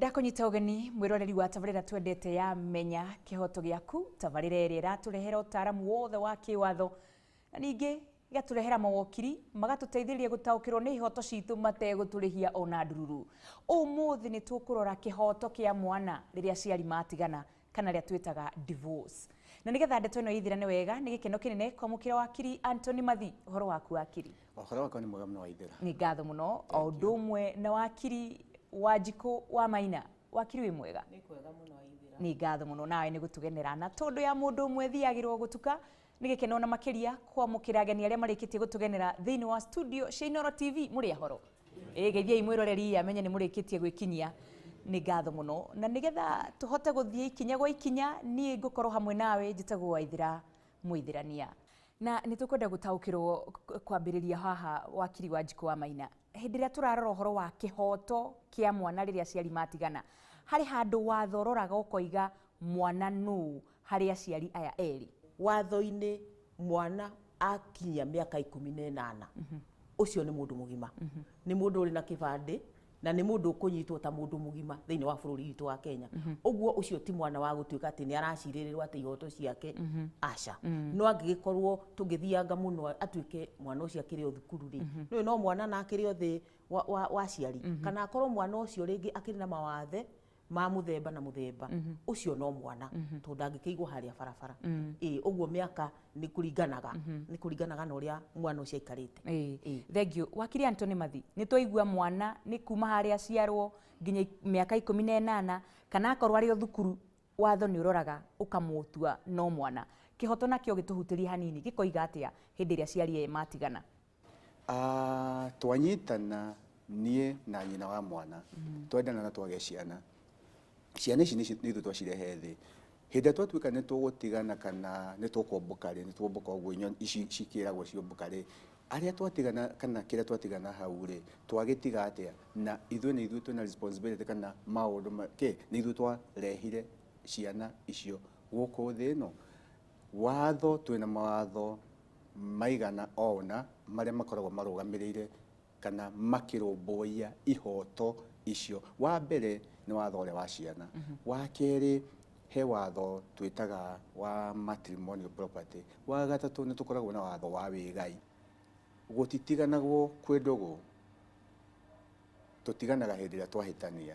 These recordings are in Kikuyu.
Ndakũnyita ũgeni mwĩroreri wa tabarĩra twendete ya Menya Kĩhoto Gĩaku, tabarĩra ĩrĩa ĩratũrehera ũtaaramu wothe wa kĩwatho na ningĩ ĩgatũrehera mawokiri magatũteithĩrĩria gũtaũkĩrwo nĩ ihoto citũ mategũtũrĩhia ona ndururu. Ũmũthĩ nĩ tũkũrora kĩhoto kĩa mwana rĩrĩa aciari matigana kana rĩa twĩtaga divorce. Na nĩgetha ndeto ĩno ĩithĩrane wega nĩ gĩkeno kĩnene kwamũkĩra wakiri Anthony Mathi. Ũhoro waku wakiri? Ũhoro wakwa nĩ mwega mũno Waithera. Nĩ ngatho mũno. O ũndũ ũmwe na wakiri Wanjikũ wa Maina. Wakiri wĩ mwega? Nĩ kwega mũno Waithera. Nĩ ngatho mũno nawe nĩ gũtũgenera. Na tondũ ya mũndũ ũmwe thiagĩrwo gũtuka, nĩ gĩkeno na makĩria kwamũkĩra ageni arĩa marĩkĩtie gũtũgenera thĩinĩ wa studio cia Inooro TV. Mũrĩ ahoro? Ĩĩ, geithiai mwĩroreri amenye nĩ mũrĩkĩtie gwĩkinyia. Nĩ ngatho mũno. Na nĩgetha tũhote gũthiĩ ikinya gwa ikinya, niĩ ngũkorwo hamwe nawe njĩtagwo Waithera Mũithĩrania. Na nĩ tũkwenda gũtaũkĩrwo kwambĩrĩria haha wakiri Wanjikũ wa Maina. Hĩndĩ ĩrĩa tũrarora ũhoro wa kĩhoto kĩa mwana rĩrĩa aciari matigana, harĩ handũ watho ũroraga ũkoiga mwana nũ harĩ aciari aya erĩ? Watho-inĩ mwana akinyia mĩaka 18 ũcio nĩ mũndũ mũgima, nĩ mũndũ ũrĩ na kĩbandĩ na nĩ mũndũ ũkũnyitwo ta mũndũ mũgima thĩinĩ wa bũrũri witũ wa Kenya. Ũguo ũcio ti mwana wa gũtuĩka atĩ nĩ aracirĩrĩrwo atĩ ihoto ciake, aca. No angĩgĩkorwo tũngĩthianga mũno atuĩke mwana ũcio akĩrĩ o thukuru rĩ, nĩũĩ no mwana na akĩrĩ o thĩ wa aciari, kana akorwo mwana ũcio rĩngĩ akĩrĩ na mawathe ma mũthemba na mũthemba, ũcio no mwana tondũ ndangĩkĩigwo harĩa barabara. Ĩĩ, ũguo mĩaka nĩ kũringanaga, nĩ kũringanaga na ũrĩa mwana ũcio aikarĩte. Ĩĩ, thank you. Wakiri Anthony Mathi, nĩ twaigua mwana nĩ kuma harĩa aciarwo nginya mĩaka 18, kana akorwo arĩ o thukuru, watho nĩ ũroraga ũkamũtua no mwana. Kĩhoto nakĩo gĩtũhutĩrie hanini, gĩkoiga atĩa hĩndĩ ĩrĩa aciari erĩ matigana? Twanyitana niĩ na nyina wa mwana, twendana na twagĩa ciana, ciana ici nĩ ithuĩ twacirehe thĩ. Hĩndĩ ĩrĩa twatuĩka nĩ tũgũtigana kana nĩ tũkũmbũka rĩ, nĩ tuombũka ũguo ici cikĩragwo ciombũka rĩ, arĩa twatigana kana kĩrĩa twatigana hau rĩ, twagĩtiga atĩa? Na ithuĩ nĩ ithuĩ twĩna responsibility kana maũndũ ma kĩ, nĩ ithuĩ twarehire ciana icio gũkũ thĩ ĩno. Watho, twĩna mawatho maigana o ũna marĩa makoragwo marũgamĩrĩire kana makĩrũmbũiya ihoto icio. Wa mbere nĩ watho ũrĩa wa ciana. Wa kerĩ he watho twĩtaga wa matrimonial property. Wa gatatũ nĩ tũkoragwo na watho wa wĩgai. Gũtitiganagwo kwĩ ndũgũ, tũtiganaga hĩndĩ ĩrĩa twahĩtania.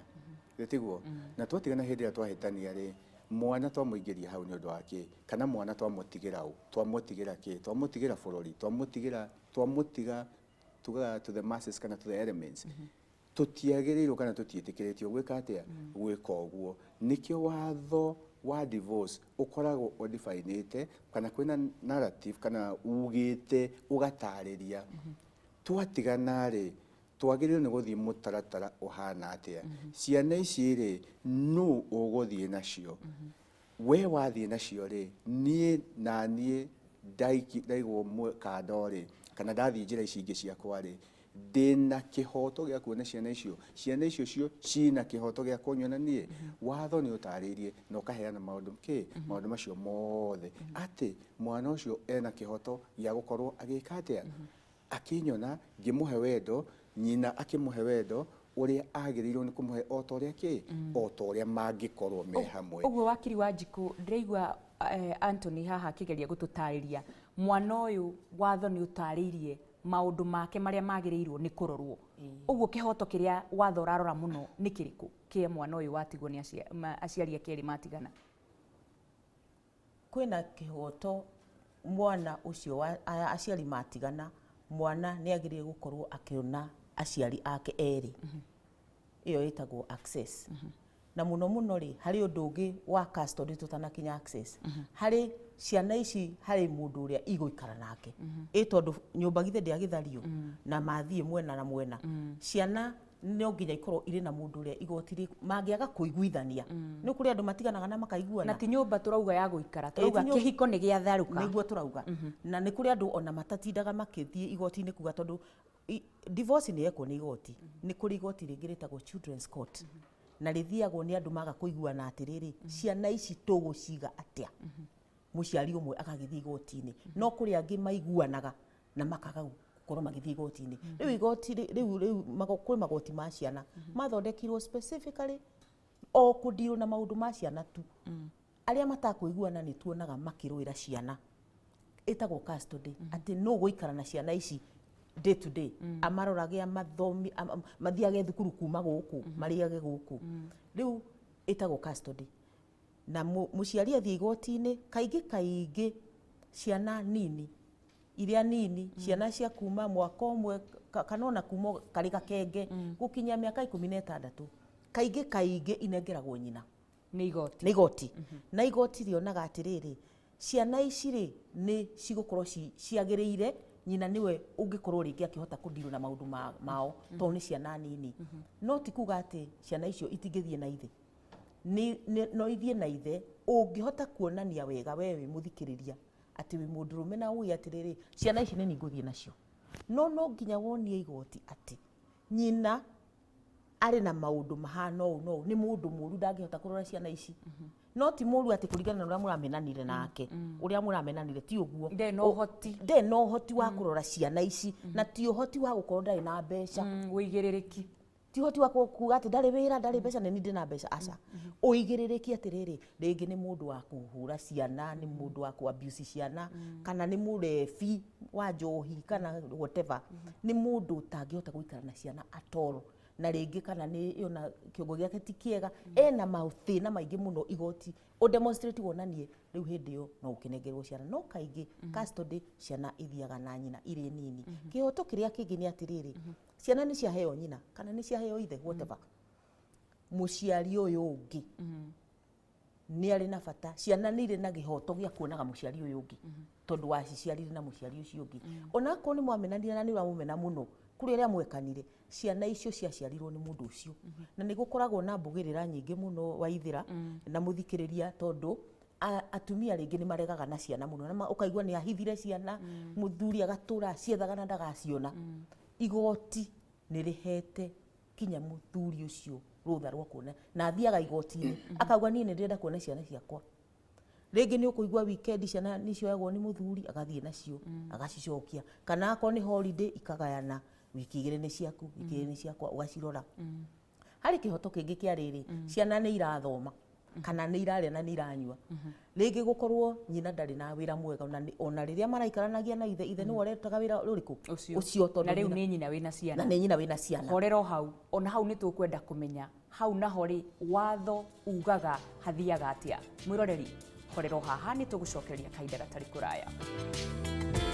Githĩ tiguo? Na twatigana hĩndĩ ĩrĩa twahĩtania rĩ, mwana twamũingĩria hau nĩ ũndũ wa kĩ? Kana mwana twamũtigĩra ũ? Twamũtigĩra kĩ? Twamũtigĩra bũrũri? Twamũtigĩra, twamũtiga tugaga to the masses kana to the elements. Tũtiagĩrĩirwo kana tũtiĩtĩkĩrĩtio gwĩka atĩa? Gwĩka ũguo. Nĩkĩo watho wa divorce ũkoragwo ũdifainĩte kana kwĩna narrative kana ugĩte ũgatarĩria twatigana rĩ, twagĩrĩirwo nĩ gũthiĩ mũtaratara ũhana atĩa? Ciana ici rĩ, nũ ũgũthiĩ nacio? We wathiĩ nacio rĩ, niĩ na niĩ ndaigwo kando rĩ, kana ndathiĩ njĩra ici ingĩ ciakwa rĩ, ndĩna kĩhoto gĩa kuona ciana icio? Ciana icio cio cina kĩhoto gĩa kũnyona niĩ? Watho nĩ ũtarĩirie na ũkaheana maũndũ kĩ, maũndũ macio mothe, atĩ mwana ũcio ena kĩhoto gĩa gũkorwo agĩka atĩa? Akĩnyona ngĩmũhe wendo, nyina akĩmũhe wendo ũrĩa agĩrĩirwo nĩ kũmũhe o ta ũrĩa kĩ, o ta ũrĩa mangĩkorwo me hamwe. Ũguo wakiri Wanjikũ, ndĩraigua Anthony haha akĩgeria gũtũtarĩria mwana ũyũ watho nĩ ũtarĩirie maũndũ make marĩa magĩrĩirwo nĩ kũrorwo. Ũguo kĩhoto kĩrĩa watho ũrarora mũno nĩ kĩrĩkũ kĩa mwana ũyũ watigwo nĩ aciari ake erĩ matigana? Kwĩna kĩhoto mwana ũcio wa aciari matigana, mwana nĩ agĩrĩire gũkorwo akĩona aciari ake erĩ. Ĩyo ĩtagwo access. Na mũno mũno rĩ, harĩ ũndũ ũngĩ wa custody tũtanakinya access. Harĩ ciana ici harĩ mũndũ ũrĩa igũikara nake. Ĩ tondũ nyũmba githĩ ndĩagĩthario na mathiĩ mwena na mwena. Ciana no nginya ikorwo irĩ na mũndũ ũrĩa igoti mangĩaga kũiguithania. Nĩ kũrĩ andũ matiganaga na makaiguana. Na ti nyũmba tũrauga ya gũikara, tũrauga kĩhiko nĩ gĩatharũka. Nĩguo tũrauga. Na nĩ kũrĩ andũ ona matatindaga makĩthiĩ igoti-inĩ kuga tondũ divorce nĩ yekwo nĩ igoti. Nĩ kũrĩ igoti rĩngĩ rĩtagwo children's court. Na rĩthiagwo nĩ andũ maga kũiguana atĩrĩrĩ, ciana ici tũgũciga atĩa? Mũciari ũmwe agagĩthiĩ igoti-inĩ. No kũrĩ angĩ maiguanaga na makaga gũkorwo magĩthiĩ igoti-inĩ. Rĩu igoti rĩu, rĩu kwĩ magoti ma ciana mathondekirwo specifically. O kũndirwo na maũndũ ma ciana tu, arĩa matakũiguana nĩ tuonaga makĩrũĩra ciana, ĩtagwo custody, atĩ nũ gũikara na ciana ici day to day, amarorage, amathomi, mathiage thukuru kuma gũkũ, marĩage gũkũ. Rĩu ĩtagwo custody, na mũciari athiĩ igoti-inĩ, kaingĩ kaingĩ ciana nini, iria nini, ciana cia kuma mwaka ũmwe kana ona kuma karĩ gakenge gũkinya mĩaka 16, kaingĩ kaingĩ inengeragwo nyina. Nĩ igoti. Nĩ igoti. Na igoti rĩonaga atĩrĩrĩ, ciana ici rĩ, nĩ cigũkorwo ciagĩrĩire nyina, nĩwe ũngĩkorwo rĩngĩ akĩhota kũndirwo na maũndũ mao tondũ nĩ ciana nini. No ti kuga atĩ ciana icio itingĩthiĩ na ithe. No ithiĩ na ithe ũngĩhota kuonania wega we wĩ mũthikĩrĩria atĩ wĩ mũndũrũme na uge atĩrĩrĩ, ciana ici nĩ niĩ ngũthiĩ nacio. No nginya wonie igoti atĩ nyina arĩ na maũndũ mahana ũũ na ũũ, nĩ mũndũ mũru, ndangĩhota kũrora ciana ici. No ti mũru atĩ kũringana na ũrĩa mũramenanire nake, ũrĩa mũramenanire ti ũguo. Ndarĩ na ũhoti. Ndarĩ na ũhoti wa kũrora ciana ici, na ti ũhoti wa gũkorwo ndarĩ na mbeca. Ũigĩrĩrĩki. Ti ũhoti wa kuga atĩ ndarĩ wĩra, ndarĩ mbeca, nĩ niĩ ndĩna mbeca, aca. Ũigĩrĩrĩki atĩrĩrĩ, rĩngĩ nĩ mũndũ wa kũhũra ciana, nĩ mũndũ wa kũ abuse ciana, kana nĩ mũrebi wa njohi, kana whatever, nĩ mũndũ ũtangĩhota gũikara na ciana at all, na rĩngĩ kana nĩ ona kĩongo gĩake ti kĩega, ena mathĩna maingĩ mũno. Igoti ũ demonstrate, wonanie, rĩu hĩndĩ ĩyo no ũkĩnengerwo ciana. No kaingĩ custody, ciana ithiaga na nyina irĩ nini. Kĩhoto kĩrĩa kĩngĩ nĩ atĩrĩrĩ, ciana nĩ ciaheo nyina kana nĩ ciaheo ithe, whatever, mũciari ũyũ ũngĩ nĩ arĩ na bata, ciana nĩ irĩ na kĩhoto gĩa kuonaga mũciari ũyũ ũngĩ, tondũ waciciarire na mũciari ũcio ũngĩ. Ona akorwo nĩ mwamenanire na nĩ ũramũmena mũno kũrĩ arĩa mwekanire, ciana icio ciaciarirwo nĩ mũndũ ũcio. Na nĩ gũkoragwo na mbugĩrĩra nyingĩ mũno, Waithĩra na mũthikĩrĩria, tondũ atumia rĩngĩ nĩ maregaga na ciana mũno, na ũkaigua nĩ ahithire ciana, mũthuri agatũra aciethaga na ndagaciona. Igoti nĩ rĩhete kinya mũthuri ũcio rũtha rwa kuona, na athiaga igoti-inĩ akauga, "Niĩ nĩ ndĩrenda kuona ciana ciakwa." Rĩngĩ nĩ ũkũigua weekend ciana nĩ cioyagwo nĩ mũthuri, agathiĩ nacio agacicokia, kana akorwo nĩ holiday ikagayana, wiki 2 nĩ ciaku, wiki 2 nĩ ciakwa, ũgacirora. Harĩ kĩhoto kĩngĩ kĩa rĩrĩ, ciana nĩ irathoma kana nĩ irarĩa na nĩ iranyua. Rĩngĩ gũkorwo nyina ndarĩ na wĩra mwega, ona rĩrĩa maraikaranagia na ithe, ithe nĩwe ũretaga wĩra ũrĩkũ? Ũcio. Ũcio, tondũ Na rĩu nyina- nĩ nyina wĩna na ciana. Nĩ nyina wĩna ciana. Horera o hau, ona hau nĩ tũkwenda kũmenya hau naho rĩ, watho ugaga hathiaga atĩa. Mwĩroreri, horera o haha, nĩ tũgũcokereria kahinda gatarĩ kũraya.